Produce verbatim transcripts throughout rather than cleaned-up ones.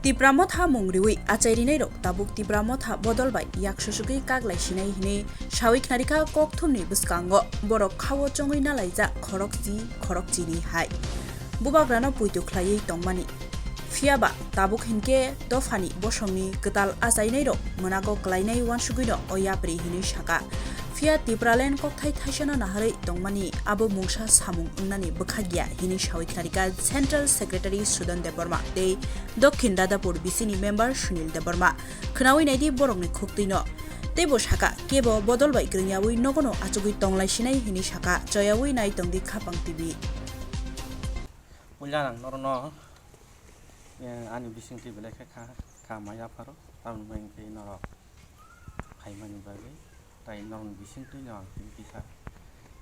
Tipra Motha mung riwi achai rinairok tabuk Tipra Motha bodol bai yak susugwi kak lai sinai hinwi sawi khnarikha kokthumni bwskango borok khao chongwi nalaijak khorokchi khorokchini hai bubagrano puitu khlaiwi tongmani. Phiyaba tabuk hinkhe dophani bosongni kwtal achainairok mwnago klainai uansugwino o yapri hinwi saka. Phiya Tipraland kokthai thaisano naharwi tongmani abo mungsa samung wngnani bwkha giya hinwi sawi khnarikha Central Secretary Sudan Debbarma tei Dokhin Dadapur B C ni member Sunil Debbarma. Khwnawi naidi borokni khuktwino. Teibo saka, kebo bodol bai kwrwngyawi nogono achugwi tonglai sinai hinwi saka, choyawi nai tongdi Khapang T V. Puila ang norokno, eh, ani bisingtwi belai khe kha, kha mai yapharo, tamoni bagwi hwnkhe norok phaimani bagwi, tai norokni bisingtwino ang tini kisa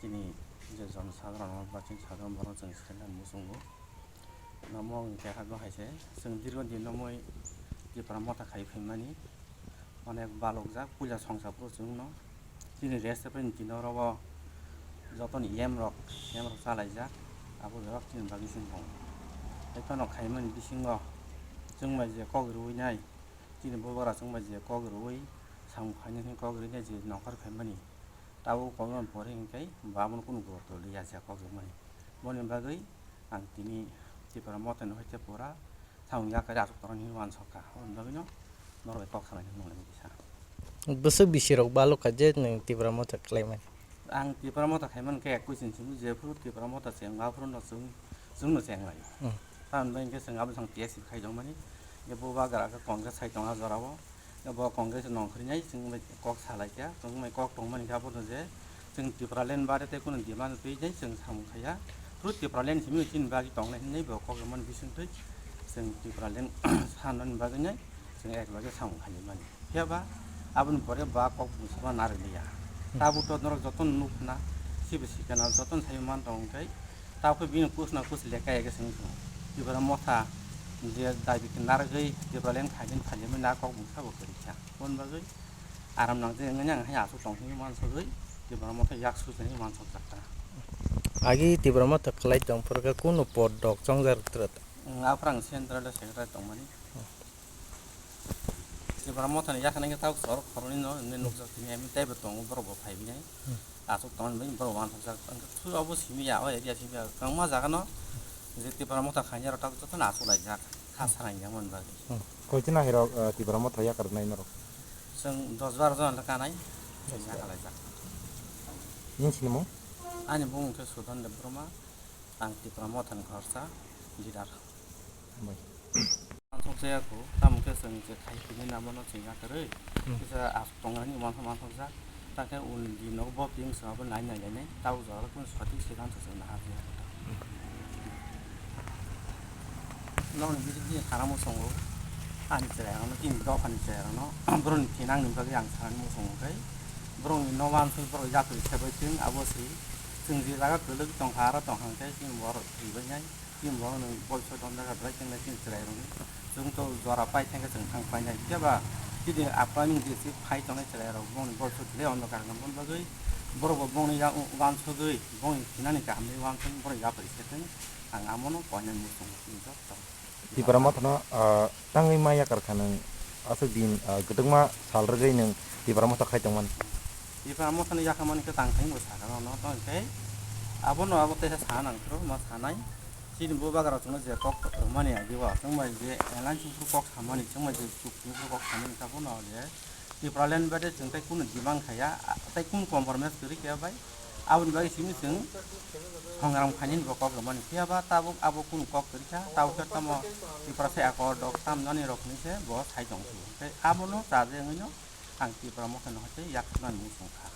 chini je jon sadharano ba chini sadharano borokno chwng swkang muchungo. Namo hwnkhe hago hai se, chwng dirgo din nomoi Tipra Motha khai phaimani, onek balokjak, puila songsa phuru chwngno chini rest bai chini oro o jotoni yem rok, yem rok chalaijak, abo bebak chini bagwi chwng tongo. Tei phano khaimani bisingo chwng bai je kok rwui nai, chini bubagra chwng bai je kok rwui samung khainai hwnwi kok rwui nai je nongkhor phaimani, tabuk kokno pore hwnkhe bo abono kunu guruto liya je kok rwmani. Boni bagwi ang tini Tipra Mothani hoite pura samung yakarwi achuk tongna hinwi uansukha. Aboni bagwino norok bai kok salaina nanglaimani kisa. Bwswk bisirok balokha je nwng Tipra Motha khlaimani? Ang Tipra Motha khaimani khe ekui chwng simi, jephuru Tipra Motha chengma aphuru no chwng, chwngno chenglaio. Hmm. Tamoni bagwi hwnkhe chwng abo thang T S F khai tongmani. Bubagra khe Congress khai tongo jorao. Bo Congress nongkhornai, chwng bai kok salaikha, chwng bai kok tongmani khe abono je chwng Tipraland bare tei kunu demand twi nai chwng samung khaiya. Phuru Tipraland simi chini bagwi tongnai hinwi bo kok rwmani bisingtwi chwng Tipraland sanani bagwi nai chwng ek loge samung khaimani. Phiyaba aboni pore ba kok bwsama narwkliya. Tabuk to norok jotono nukhna, sibo sikana jotono sai mantong hwnkhe Tabuk bini kus na kus lekha ege seng sung. Tipra Motha je dabi khe narwgwi Tipraland khaidin phalimani na kok bwsa bo kwrwi kha. Aboni bagwi aram nang je wngwi ang hai aswk tong hinwi mansugwi Tipra Motha yak sujani mansuk jak kha. Agi Tipra Motha khlai tong phuru khe kunu pod dok chongjak rwtra ta? Ang aphuru ang central secretary tongmani. Tipra Mothani yakhana khe tabuk chorok khoroknwi no nukjak tini, ami teibo tongo, borok bo phaiwi nai. Aswk tongmani bagwi borok uansukjak. Ang khe abo simi ya, o area simi ya. Kwbangma jaga no je Tipra Motha khainai rok tabuk jotono achuk laijak. Kha sanai ya mon bagwi. Hmm. Koichwng nahai rok, eh, Tipra Motha yakarnai norok? Chwng dos baro jona le kanai. Chwng yakar laijak. Nini sinimung? Ani bumung khe Sudan Debbarma. Ang Tipra Mothani khoroksa leader. Hambai. Mansukjaya kho, tamo khe chwng je khai philwi namo no chwng yakarwi, hmm, kisa aswk tongnani uansuk mansukjak, ta khe uni dino bo bini chwngno bo nai nai lainai, tabuk jora khe kunu sothik siddhanto chwng naharjaya. Nokni bisingtwi sana muchungo, ani chwrairokno, chini dophani chwrairokno, borokni thinangni bagwi ang sanani muchungo khe, borokni nogo uansuk borok yapri sebai thung, abo se chwng je jaga kwlwk tongkha, aro tongkha hwnkhe chini borok thwibainai. Chini borok nwng bolso tonjak belai chwng nai chini chwrairokni. Chwng to jora pai thangkhe chwng thang painai. Phiya ba chini upcoming je chini phai tongnai chwrairok bongni bolso belai ono karna mon bagwi borok bo bongni ya uansugwi bongni thinani kahamni uansugwi borok yapri se thung. Ang amono koinani muchungo chini joto. Tipra Mothano, ah, tangwi ma yakar kha nwng aswk din, ah, kwtwkma sal rwgwi nwng Tipra Motha khai tongmani. Tipra Mothani yakhamani khe tang thangwi bo sakha no, no tong khe abono abo teisa sana nang phuru ma sanai. Chini bubagra chwngno je kok rwmani agi o, chwng bai je alliance phuru kok samani, chwng bai je chukni phuru kok samani kha, bono je Tipraland bade chwng tei kunu demand khaiya, a, tei kunu compromise kwrwi khe bai. Aboni bagwi simi chwng songram khainani bo kok rwmani. Phiya ba tabuk abo kunu kok kwrwi kha, tabuk khe tamo Tiprasa accord rok tamnani rok hinwi se bo sai tong phuru. Tei abono chaje wngwi no ang Tipra Mothani hoite yakharnani muchung kha.